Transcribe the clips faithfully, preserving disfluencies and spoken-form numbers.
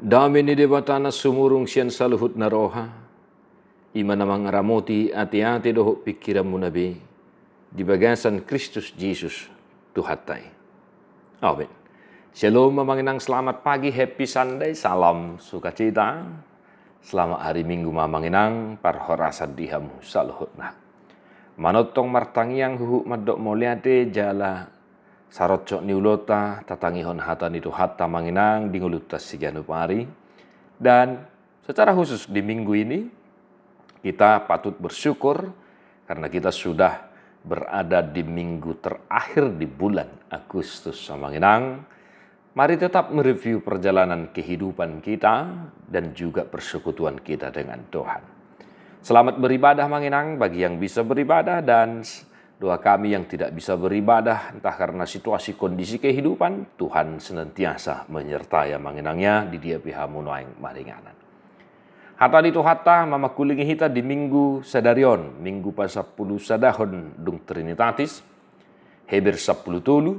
Dame ni Debata na sumurung sian saluhut na roha, i ma na mangaramoti ateate dohot pingkiranmuna be, di bagasan Kristus Jesus, Tuhanta i. Amen. Shalom, Amang Inang, selamat pagi, happy Sunday, salam sukacita. Selamat hari Minggu ma, Amang Inang, parhorasan di hamu saluhutna. Manongtong martangiang huhut mandok mauliate jala saroncok ni ulaonta tatangihon hata ni Tuhanta, Amang Inang, di ngolunta siganup ari. Dan secara khusus di minggu ini, kita patut bersyukur karena kita sudah berada di minggu terakhir di bulan Agustus, Amang Inang. Mari tetap mereview perjalanan kehidupan kita dan juga persekutuan kita dengan Tuhan. Selamat beribadah, Amang Inang, bagi yang bisa beribadah, dan s-, doa kami yang tidak bisa beribadah, entah karena situasi kondisi kehidupan, Tuhan senantiasa menyertai, Amang Inang, ya, di dia pe hamu nuaeng maringanan. Hata ni Tuhanta mamangkulingi hita di minggu sadari on, minggu pasampulu sadahon dung Trinitatis, Heber sampulu tolu,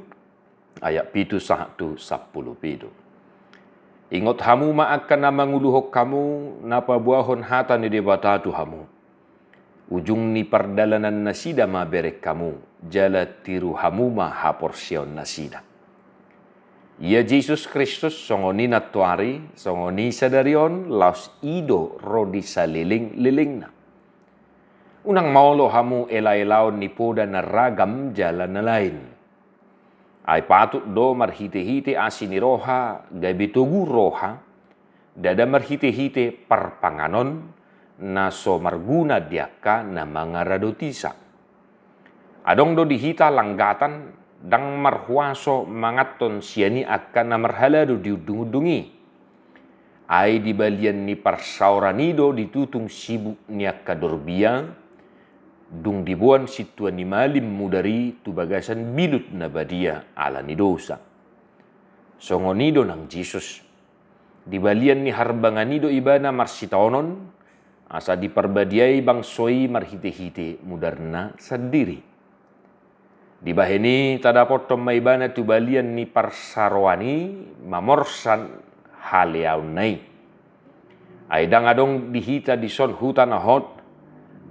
ayat pitu sahat tu sampulu pitu. Ingot hamu ma angka na manguluhon hamu, na paboahon hata ni Debata tu hamu. Ujung ni pardalanan nasida ma bereng hamu, jala tiru hamu ma haporseaon nasida. Ia Jesus Kristus, songon i nantoari, songon i sadari on, laos i do ro di salelenglelengna. Unang maolo hamu elaelaon ni poda na ragam jala na lain. Ai patut do marhitehite asi ni roha gabe togu roha, ndada marhitehite parpanganon na so marguna di angka na mangaradotisa. Adong do di hita langgatan ndang marhuaso manganhon sian i angka na marhalado di undungundung i. Ai di balian ni parsaoran i do ditutung sibuk ni angka dorbia, dung diboan sintua ni malim mudar i tu bagasan bilut na badia ala ni dosa. Songon i do nang Jesus. Di balian ni harbangan i do ibana marsitaonon, asa diparbadiai bangso i marhitehite mudarna sandiri. Dibahen i tadapothon ma ibana tu balian ni parsaroan i mamorsan haleaonna i. Ai ndang adong di hita dison huta na hot,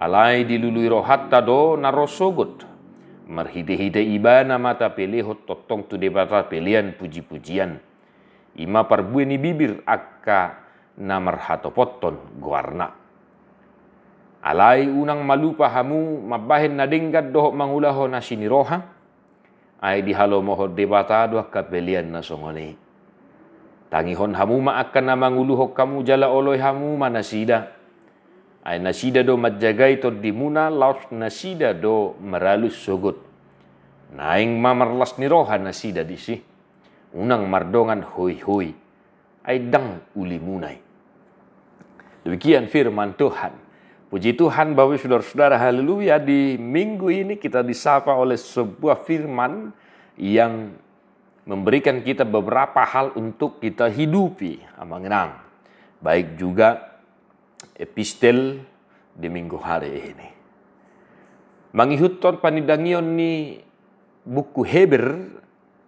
alai dilului rohanta do na ro sogot. Marhitehite ibana ma tapelehon tongtong tu Debata pelean pujipujian. I ma parbue ni bibir angka na marhatopothon goarna. Alai unang malupa hamu mambahen na denggan dohot mangulahon asi ni roha, ai dihalomohon Debata do angka pelean na songon i. Tangihon hamu ma angka na manguluhon hamu jala oloi hamu ma nasida. Ai nasida do manjagai tondimuna laos nasida do maralus sogot. Naeng ma marlas ni roha nasida disi. Unang mardongan hoihoi, ai ndang ulimuna i. Demikian firman Tuhan. Puji Tuhan, Bapak Ibu Saudara-saudara, haleluya. Di minggu ini kita disapa oleh sebuah firman yang memberikan kita beberapa hal untuk kita hidupi, Amang Inang. Baik juga epistel di minggu hari ini. Mangihuthon panindangion ni buku Heber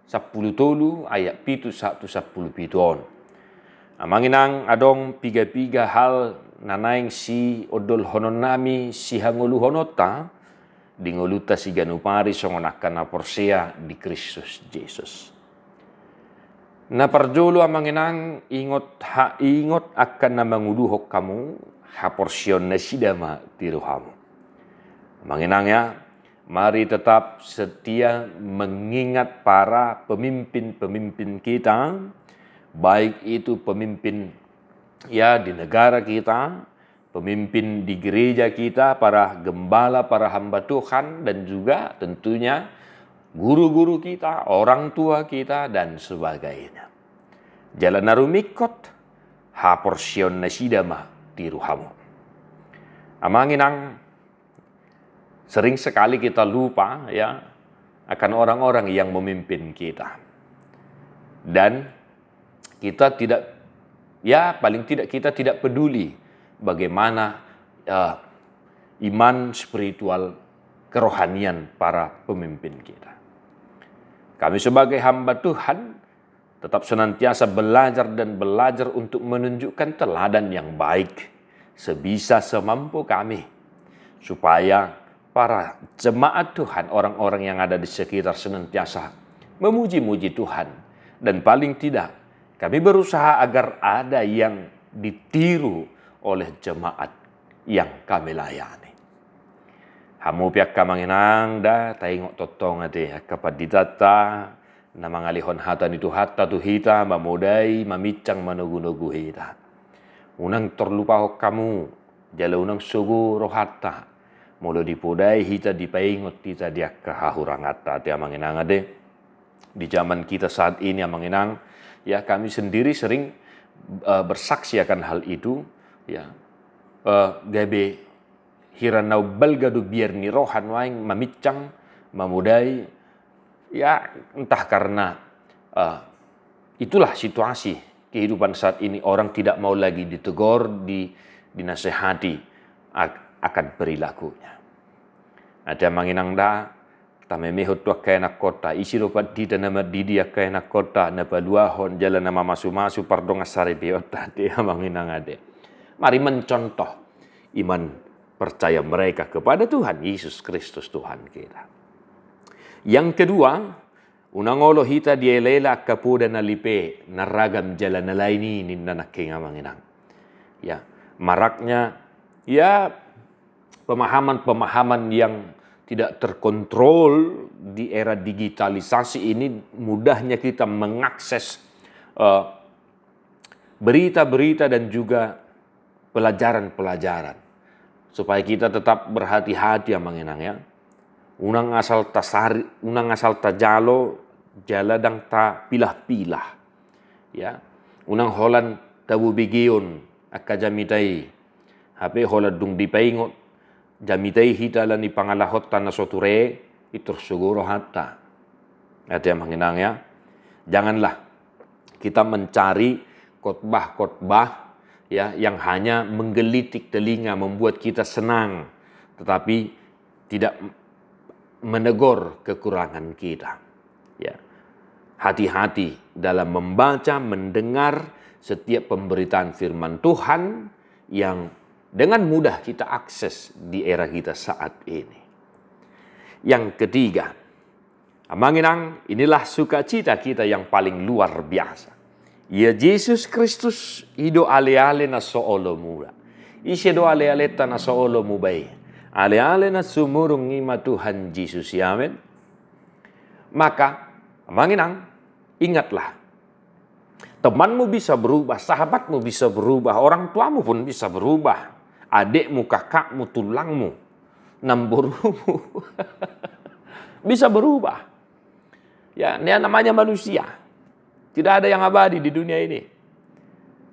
sampulu tolu ayat pitu sahat tu sampulu pitu on. Amang Inang, adong piga-piga hal na naeng siondolhononnami, sihangoluhononta di ngolunta siganup ari songon angka na porsea di Kristus Jesus. Na parjolo, Amang Inang, ingot ha-, ingot angka na manguluhon hamu, haporseaon nasida ma tiru hamu. Amang Inang ya, mari tetap setia mengingat para pemimpin-pemimpin kita, baik itu pemimpin, ya, di negara kita, pemimpin di gereja kita, para gembala, para hamba Tuhan, dan juga tentunya guru-guru kita, orang tua kita, dan sebagainya. Jala na rumingkot, haporseaon nasida ma tiru hamu. Amang Inang, sering sekali kita lupa, ya, akan orang-orang yang memimpin kita. Dan kita tidak, ya, paling tidak kita tidak peduli bagaimana, eh, iman spiritual, kerohanian para pemimpin kita. Kami sebagai hamba Tuhan tetap senantiasa belajar dan belajar untuk menunjukkan teladan yang baik sebisa semampu kami, supaya para jemaat Tuhan, orang-orang yang ada di sekitar senantiasa memuji-muji Tuhan, dan paling tidak kami berusaha agar ada yang ditiru oleh jemaat yang kami layani. Hamu pe angka amang inang da, taingot tongtong ate angka panditanta na mangalehon hata ni Tuhanta tu hita, mamodai, mamincang, manogunogu hita. Unang tarlupahon hamu, jala unang sogo rohanta molo dipodai hita, dipaingot hita di angka hahuranganta ate amang inang ate. Di zaman kita saat ini amang inang, ya, kami sendiri sering eh, bersaksi akan hal itu, ya. Eh, gabe hira na umbalga do biar ni roha nuaeng mamincang, mamodai, ya, entah karena eh, itulah situasi kehidupan saat ini, orang tidak mau lagi ditegur, di, dinasehati ak- akan perilakunya. Ate amang inang da, tamemehon tu angka ianakhonta, ise do pandita na mandidi angka ianakhonta, na paluahon jala na mamasumasu pardongansaripeonta ate amang inang ate. Mari mencontoh iman percaya mereka kepada Tuhan Yesus Kristus Tuhan kita. Yang kedua, unang olo hita dielaela angka poda na lipe, na ragam jala na lain i ninna nangkin amang inang. Ya, maraknya, ya, pemahaman-pemahaman yang tidak terkontrol di era digitalisasi ini, mudahnya kita mengakses eh, berita-berita dan juga pelajaran-pelajaran, supaya kita tetap berhati-hati amang inang ya. Unang asal tasari, unang asal tajalo jala ndang tapilah-pilah. Ya, unang holan tabo begeon angka jamita i. Hape holan dung dipaingot jamita i hita ala ni pangalahonta na so ture, i tor sogo rohanta. Ate amang inang ya. Janganlah kita mencari khotbah-khotbah ya yang hanya menggelitik telinga, membuat kita senang, tetapi tidak menegur kekurangan kita. Ya. Hati-hati dalam membaca, mendengar setiap pemberitaan firman Tuhan yang dengan mudah kita akses di era kita saat ini. Yang ketiga, amang inang, inilah sukacita kita yang paling luar biasa. Ia Jesus Kristus i do aleale na so olo muba. Ise do alealenta na so olo muba i? Aleale na sumurung i ma Tuhan Jesus i, amen. Maka, amang inang, ingatlah. Temanmu bisa berubah, sahabatmu bisa berubah, orang tuamu pun bisa berubah. Adikmu, kakakmu, tulangmu, namborumu bisa berubah. Ya, ini yang namanya manusia. Tidak ada yang abadi di dunia ini.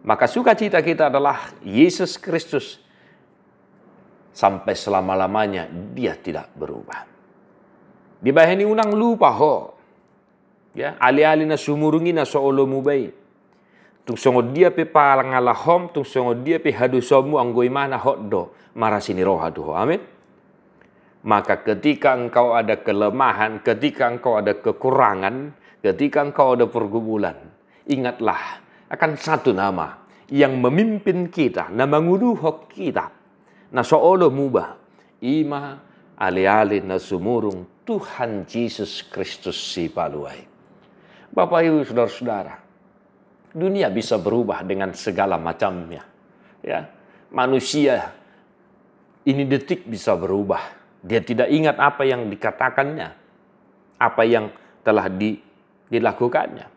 Maka sukacita kita adalah Yesus Kristus sampai selama-lamanya dia tidak berubah. Dibahen i unang lupa ho. Ya, aleale na sumurung i na so olo muba i. Tung songon dia pe pangalahom, tung songon dia pe hadosaonmu, anggo i ma na hot do marasi ni roha tu ho. Amin. Maka ketika engkau ada kelemahan, ketika engkau ada kekurangan, ketika engkau ada pergumulan, ingatlah akan satu nama yang memimpin kita, na manguduhon kita, na so olo muba, i ma aleale na sumurung Tuhan Jesus Kristus Sipalua i. Bapak Ibu saudara-saudara, dunia bisa berubah dengan segala macamnya. Ya, manusia ini detik bisa berubah. Dia tidak ingat apa yang dikatakannya, apa yang telah di, dilakukannya.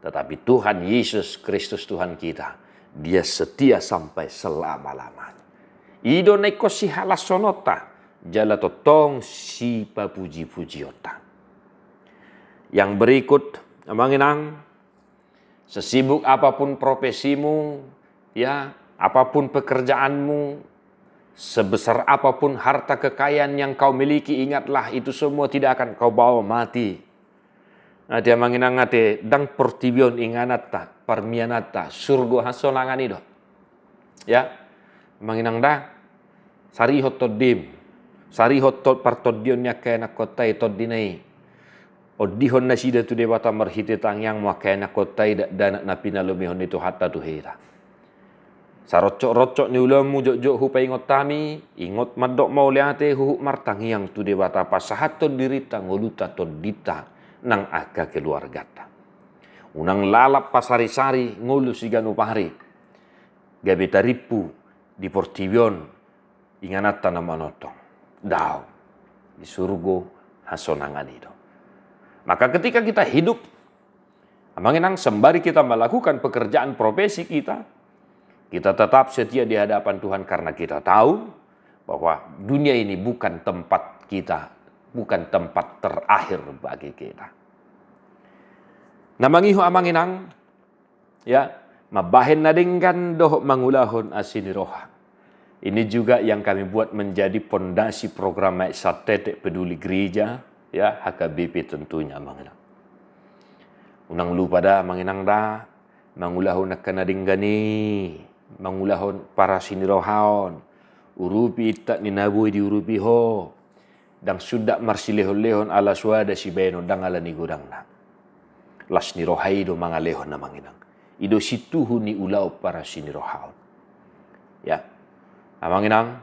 Tetapi Tuhan Yesus Kristus Tuhan kita, dia setia sampai selama-lamanya. I do na ingkon sihalashononta, jala tongtong sipapuji-pujionta. Yang berikut, amang inang, sesibuk apapun profesimu, ya, apapun pekerjaanmu, sebesar apapun harta kekayaan yang kau miliki, ingatlah, itu semua tidak akan kau bawa mati. Ate amang inang ate, ndang portibi on ingananta, parmiananta, surgo hasonangan i do. Ya, amang inang da, sarihon tondim, sarihon to-, partondion ni angka ianakhonta i, tondina i. ondihon nasida tu Debata marhite tangiangmu angka ianakhonta i, dakdanak na pinalumehon ni Tuhanta tu hita. Saroncok-roncok ni ulaonmu jotjot hupaingot hami, ingot mandok mauliate huhut martangiang tu Debata pasahathon dirinta, ngolunta, tondinta nang angka keluarganta. Unang lalap pasari-sari ngolu siganup ari, gabe tarimpu di portibi on ingananta na manongtong. Daong, di surgo hasonangan i do. Maka ketika kita hidup, Amang Inang, sembari kita melakukan pekerjaan profesi kita, kita tetap setia di hadapan Tuhan karena kita tahu bahwa dunia ini bukan tempat kita, bukan tempat terakhir bagi kita. Na mangihut, Amang Inang, ya, mambahen na denggan dohot mangulahon asi ni roha. Ini juga yang kami buat menjadi pondasi program Aek Santetek Peduli Gereja, ya, H K B P tentunya, Amang Inang. Unang lupa da, Amang Inang da, mangulahon angka na denggan i, mangulahon parasi ni roha on, urupi intak ni na boi diurupi ho, ndang sundat marsilehon-lehon ala so ada sibahenon, ndang ala ni godangna. Las ni roha i do mangalehon, Amang Inang. I do sintuhu ni ulaon parasi ni roha on. Ya. Amang Inang,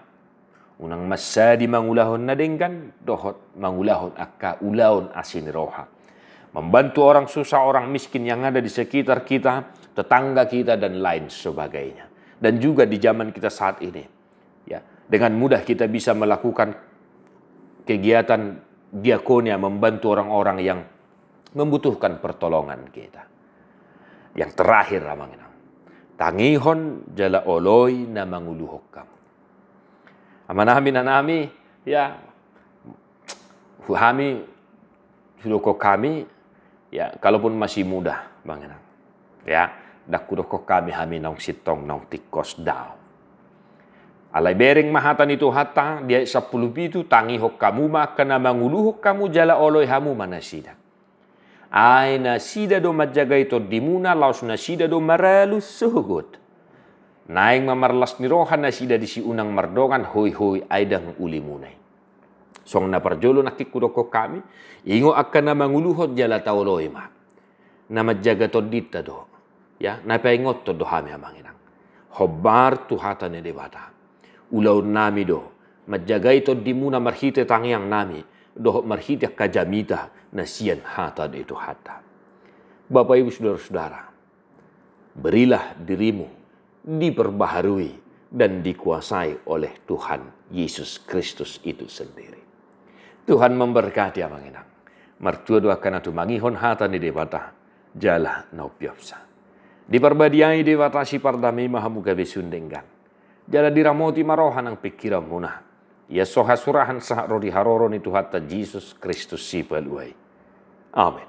unang mansadi mangulahon na denggan dohot mangulahon angka ulaon asi ni roha. Membantu orang susah, orang miskin yang ada di sekitar kita, tetangga kita, dan lain sebagainya. Dan juga di zaman kita saat ini, ya, dengan mudah kita bisa melakukan kegiatan diakonia, membantu orang-orang yang membutuhkan pertolongan kita. Yang terakhir, Amang Inang, tangihon jala oloi na manguluhon hamu. Amanami, inanami, ya, hami hudokhon hami, ya, kalaupun masih muda, Amang Inang, ya, ndang hudokhon hami, hami naung sintong, naung tingkos, daong. Alai bereng ma hata ni Tuhanta di ayat sampulu pitu, tangihon hamu ma angka na manguluhon hamu jala oloi hamu ma nasida. Ai nasida do manjagai tondimuna, laos nasida do maralus sogot. Naeng ma marlas ni roha nasida disi, unang mardongan hoihoi, ai ndang ulimuna i. Songon na parjolo nangkin hudokhon hami, ingot angka na manguluhon jala taoloi ma. Na manjaga tondinta do, ya, na paingothon do hami, Amang Inang. Hombar tu hata ni Debata. Ulaonnami do manjagai tondimuna marhite tangiangnami dohot marhite angka jamita na sian hata ni Tuhanta. Bapak, Ibu, Saudara-saudara, berilah dirimu diperbaharui dan dikuasai oleh Tuhan Yesus Kristus itu sendiri. Tuhan memberkati, Amang Inang. Martua do angka na tumangihon hata ni Debata jala na umpeopsa. Diparbadiai Debata sipardame i ma hamu gabe sun denggan, jala diramoti ma roha nang pingkiranmuna. Ia so hasurahan sahat ro di haroro ni Tuhanta Jesus Kristus Sipalua i. Amen.